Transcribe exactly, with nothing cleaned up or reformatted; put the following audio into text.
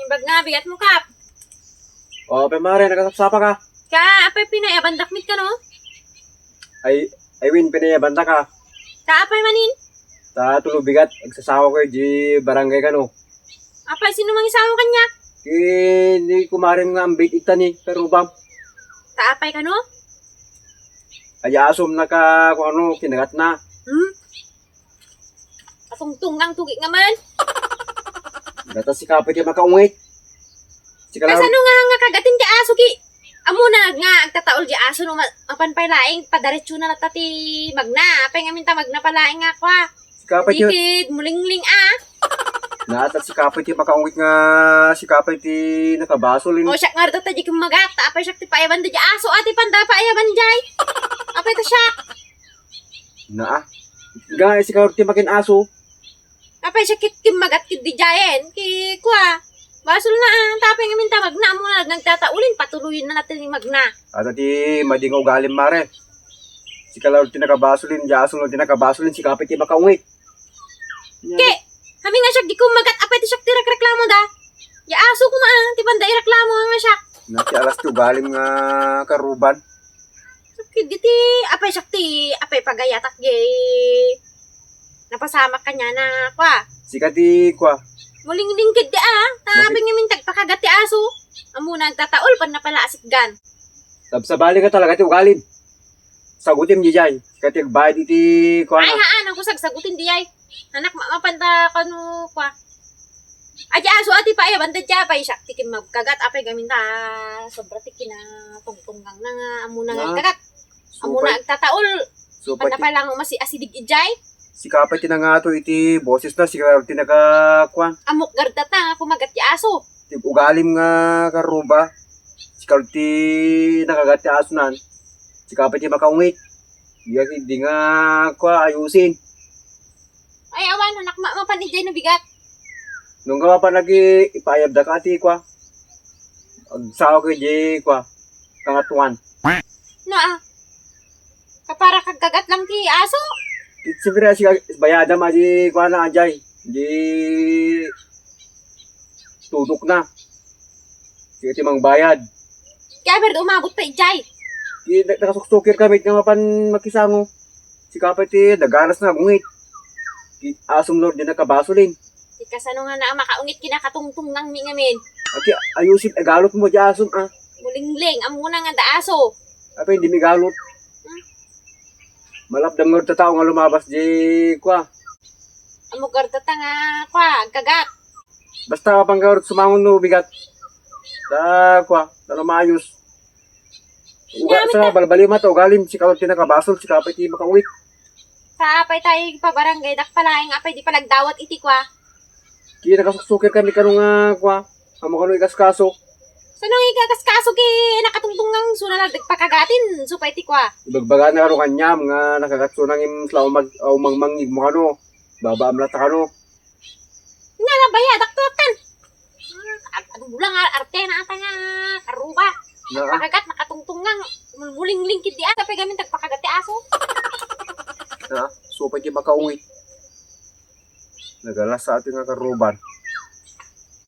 Bagna, bigat mo, Kap. O, apay, mare, nakasapsapa ka? Ka, apay, pinayabandak met kano? Ay, ay, wen, pinayabandak ka. Ka, apay manen? Ta, tulo bigat, agsasawa ko di barangay kano. Apay, sino mangisawa kaniak? Ki, ni kumarem nga ambit ita ni karubam. Ta, apay kano? Ay, asom na ka, kung ano, kinagat na. Hmm? Katungtungang tugi nga man. Data si Kapoy ti makaungit. Si Kalaw- Kasano nga, nga kagatin ti aso ki? Ammona nga agtataol ti aso no ma-, mapan pay laeng, padiretso na latta ti magna. Apay ngamin ta magna pay laeng nga kua. Si Kapoy ti Dikit, mulingling, ah. Nata si Kapoy ti makaungit nga si Kapoy ti nakabasol, eh. O, siak nga rito ta di kumagat. Apay siak ti paayaban ti aso, ati panda paayaban jay. Apay ta siak. Naa. Nga, si Kapoy ti makin aso. Apay siak kit kimmagat kit di jayen. Ki, kua. Basol na, ah. Tapay ngamin ta magna, ammona nga agtataolin, patuloyen na natin ni magna. Ata ti madi nga ugalim, mare. Si Kalaw ti nakabasolin, di aso ti nakabasolin, si Kapoy ti makaungit. Ke, kami nga siak di kumagat, apay ti siak ti reklamo da. Ya aso ko nga, ah, ti panda ireklamo nga siak. Na ti alas ti ugalim nga karuban. Sakit di ti, apay siak ti, apay pagayatak di. Napasamak kaniana, kua. Sika ti, kua. Mulingling kit di, ah. Ta Masi- apay ngamin ta agpakagat ti aso. Ammona agtataol, pan napalaasik gan. Sabsabali ka talaga ti ugalim. Sagutim di jay. Kati agbayad iti kuana. Ay, haan, ako sagsagutin di jay. Anak, ma-, mapan ta kano, kua. Adi aso, ati paayaban ta jay, apay siak ti kimmagkagat, apay gamin ta, sobra ti kinatungtungang na nga, ammona nga agkagat. Ammona agtataol. Pan napay lang masi-, asidig ijay. Si Kapoy ti nangato iti boses na, si Kapoy ti naka-, kuan. Ammok garda ta nga kumagat ti aso. Ti ugalim nga karuba, si Kapoy ti nakagat ti asonan, si Kapoy ti makaungit. Di, di nga, kua, ayusin. Ay, awan, anak, ma-, mapan ijay no bigat. Nung ka mapan lagi, ipaayabda ka, ati, kua. Agsawa ka, ijay, kua. Kangatuan. No, ah. Kapara kagkagat lang ti aso. Siyempre, si bayada ma, di, kua na, ajay. Di, tudok na. Sige, ti mangbayad. Kaya, pero umabot pa, ijay. Di, na-, nakasuksukir kami, nga mapan makisango. Si Kapoy ti naganas nga agungit. Ti asom no, di nakabasolin. Ti kasano nga na makaungit kinakatungtungang mi ngamin. Ati, ayusin, agalot mo, di asom, ah. Mulingling, ammona nga da aso. Apay, di migalot. Hmm? Malapdam nga tao nga lumabas, di, kua. Ammok garda ta nga, kua, agkagat. Basta, mapan garot sumangon no bigat. Ta, kua, ta no maayos. Uga-, sa balbaliw man ta ugalim, si Kapoy ti nakabasol, si Kapoy ti makaungit. Ta apay tayo ipabarangay, dak palaeng apay di palagdawat iti kua. Ki nakasuksukir kami kano nga kua, amo kano ikaskaso. Sano nga ikaskaso ki nakatungtungang suna lang dagpakagatin, supay ti kua. Ibagbaga na kano kaniam nga nakagat suna ngem sla umag-, umangmangngeg mo kano, babaam latta kano. Nga, nabayadak to, tan. Ah, ag-, ag-, bulang ar-, arte na ata nga, karuba. Na? Pakagat, nakatungtong nga, mulmulingling kit di ata, pay gamin tagpakagat ti aso. Na, supay ti makaungit. Nagalas sa atin nga karuban.